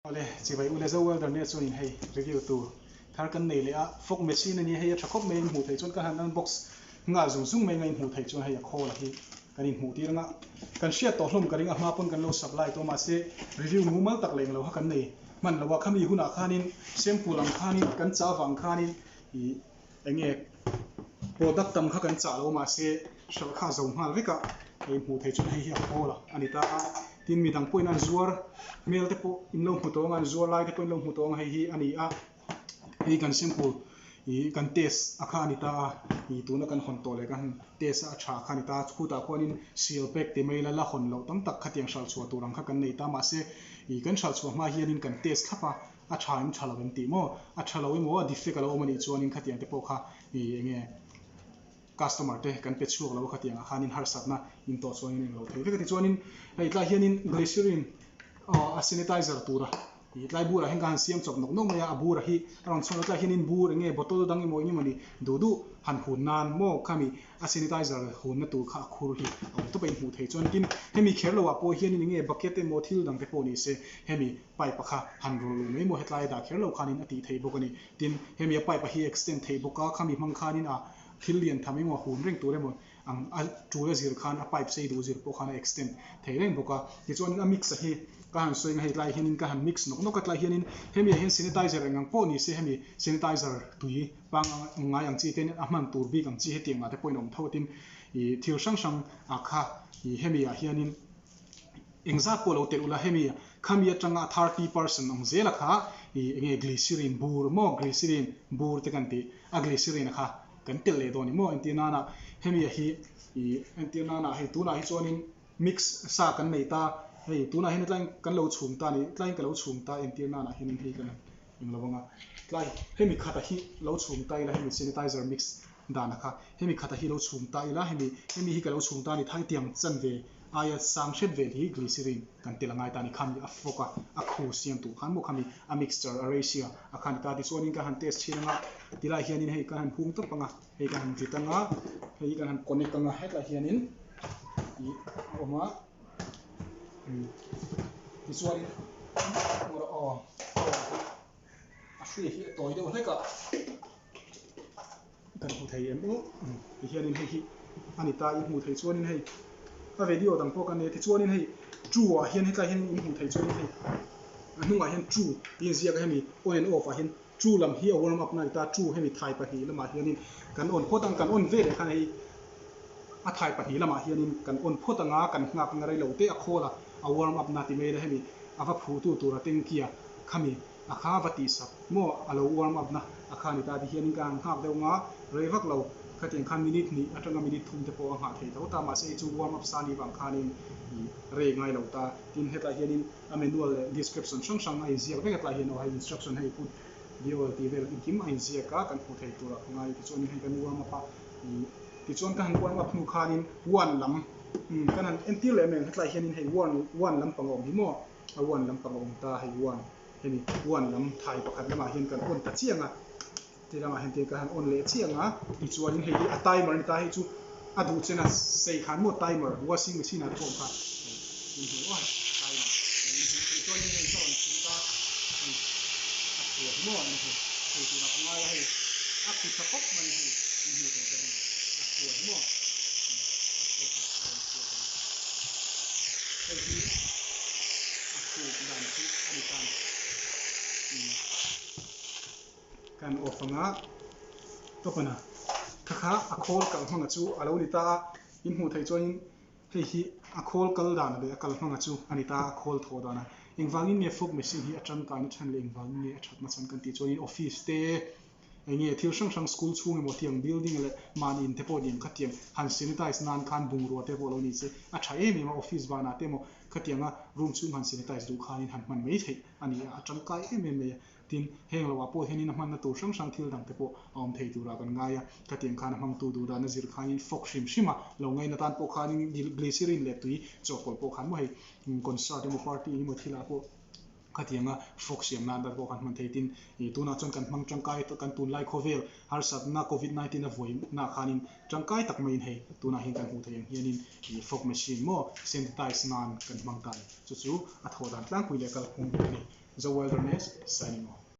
Awle, chibai ule zo welder nia chuanin hei review tur thar kan nei leh a, fog machine a nia hei a tha khawp mai a inhmuh theih chuan ka han unbox nghal zung zung mai anga inhmuh theih chuan hei a khawl a hi kan inhmuh tir anga kan hriat tawh hlawm ka ring a hma pawn kan lo supply tawh mahse review mumal tak leh englo kha kan nei hman lo a, khami hunah khanin sample ang khanin kan chah avang khanin ih enge product tam kha kan chah lo mahse hralh kha a zo nghal vek a, hei hmuh theih chuan hei hi a khawl a a ni ta a, tin midang pawhin an zuar hmel te pawh in lo hmu tawh ang a, an zuar lai te pawh in lo hmu tawh ang a, hei hi a ni a, hei kan sample ih kan test a kha a ni ta a, ih tuna kan hawn tawh leh kan test a a tha kha a ni ta a, khutah khuanin seal pack ti mai ila la hawn loh tam tak khatiang hralh chhuah tur ang kha kan nei ta mahse ih kan hralh chhuah hma hianin kan test thlap a. A tha em tha lo em tih maw? A tha lo emaw a defect a lo awm a nih chuanin khatiang te pawh kha ih eng nge customer te kan pe chhuak lo a khatiang ah khanin harsatna in tawh chuanin eng lo thei vek a tichuanin hei tlai hianin glycerin aw a sanitizer tura ih tlai burah hian ka han siam chawp nawk nawk mai a a bura hi a rawn chhuak a tlai hianin bur eng nge bottle dang emaw eng emawni duh duh han hun nan maw khami a sanitizer hunna tur kha a khur hi a awm tawp a inhmuh thei chuan tin hemi kher loah pawh hianin eng nge bucket emaw thil dang te pawh ni se hemi pipe a kha han rawlh luh mai maw hetlai a dah kher lo khanin a tih theih bawk a ni. Tin, hemi a pipe a hi extend theih bawk a, khami hmang khanin a thil lian tham emaw a hun reng tur emaw ang a tul a zir khan a pipe sei duh zir pawh khan a extend thei reng bawk a. Tichuanin a mix a hi ka han sawi ang a, hei tlai hianin ka han mix nawk nawk a, tlai hianin hemi ah hian sanitizer eng ang pawh ni se hemi sanitizer tui pangngai ngai ang chi te a hman tur bik ang chi hetiang ah te pawhin a awm tho a tin ih thil hrang hrang ah kha ih hemi ah hianin Engzat pawh lo telh ula hemi khami atanga 30% ang zela kha ih enge glycerin bur maw glycerin bur te kan tih a glycerin a kha kan telh leh dawn ni maw entir nana hemi a hi ih entir nana hei tunah hi chuanin mix sa kan nei ta hei tunah hian tlaiin kan lo chhum ta ni tlaiin ka lo chhum ta entir nana hianin hei kan englo anga tlai hemi khata hi lo chhum ta ila hemi sanitizer mix dana kha hemi khata hi lo chhum ta ila hemi hemi hi ka lo chhum ta a ni thai tiang chanve aia sang hret vel hi glycerin kan tel a ngai ta a ni khami a fawk a a khu siam tur khan maw khami a mixture a ratio a khan ta tichuanin ka han test thin anga tilai hianin hei ka han hung tawp anga hei ka han vit anga hei hi kan han connect anga hetlai hianin ih a awm a tichuanin aw a hri hi a tawi deuh hlek a. Kan hmu thei em aw? Tihianin hei hi a ni ta, in hmuh theih chuanin hei a video dang pawh kan nei a, tichuanin hei true ah hian hetlai hian in hmuh theih chuanin hei a hnungah hian true tih a inziak a, hemi on and off ah hian true lam hi a warm up na a ni ta, true hemi thai pahnih lamah hianin kan on phawt ang, kan on veleh khan hei a thai pahnih lamah hianin kan on phawt ang a, kan nghak ang a reilo te a khawl a, a warm up na ti mai ila hemi a va phuh tu tura tanky a khami A kha va tih sak maw? A lo warm up na a kha ni ta ti hianin ka han nghak deuh nga, rei vak lo. Khatiang khan minute hnih atanga minute thum te pawh a nghah thei tho ta, mahse i chu warm up sa ni vang khanin i rei ngai lo ta. Tin, hetlai hianin a manual leh description hrang hrang a inziak vek hetlai hian aw hei instruction hei put the oil tih vel engkim a inziak a, kan hmu thei turah ka ngai. Tichuanin hei kan warm up a, i tichuan ka han warm up hnu khanin one lam kan han entir leh mai ang hetlai hianin hei one one lampang a awm hi maw? A one lampang a awm ta hei one. Hemi one lam thai pakhat lamah hian kan on ta chiang a, ti lamah hian tiang kan han on leh chiang a, tichuanin hei hi a timer a ni ta, hei chu a duh chen a sei khan maw timer washing machine ah te pawh awm khan hei in hmu a timer hei in hmuh theih chuanin hei ka rawn chhut a hei a chhuak maw in hmu thei turah ka ngai a hei a khu tha khawp mai hei in hmuh theih chuan a chhuak maw hei a chhuak a a rawn chhuak a ni hei hi. A khuk dan chu a ni tan. Kan off anga tawpana kha kha a khawl kal hmanga chu a lo ni ta a, in hmuh theih chuanin hei hi a khawl kal dan leh a kal hmanga chu a ni ta a, a khawl thawh dana. Engvangin nge fog machine hi a tangkaina chhan leh engvangin nge a thatna chhan kan tih chuanin office te Eng nge thil hrang hrang school chhung emaw tiang building leh mahni in te pawh ni ang khatiang han sanitize nan khan bungrua te pawh lo ni se a tha em em a, office vanah te emaw khatianga room chhung han sanitize duh khanin han hman mai theih a ni a, a tangkai em em mai a. Tin, heng loah pawh hianin a hmanna tur hrang hrang thil dang te pawh a awm thei turah kan ngai a, khatiang khan a hmangtu duh dana zir khanin fawk hrim hrim a, lo ngaina tan pawh khanin glycerin leh tui chawhpawlh pawh khan maw hei concert emaw party emaw thilah pawh Khatianga fawk siam nan dan pawh kan hman thei tin ih tunah chuan kan hmang tangkai kan tunlai khawvel harsatna covid 19 a vuai na khanin tangkai tak maiin hei tunah hian kan hmuh theih ang hianin ih fawk machine maw sanitize nan kan hmang ta a ni. Chu chu a thawh dan tlangpui leh kalphung a ni. Zo Wilderness signing off.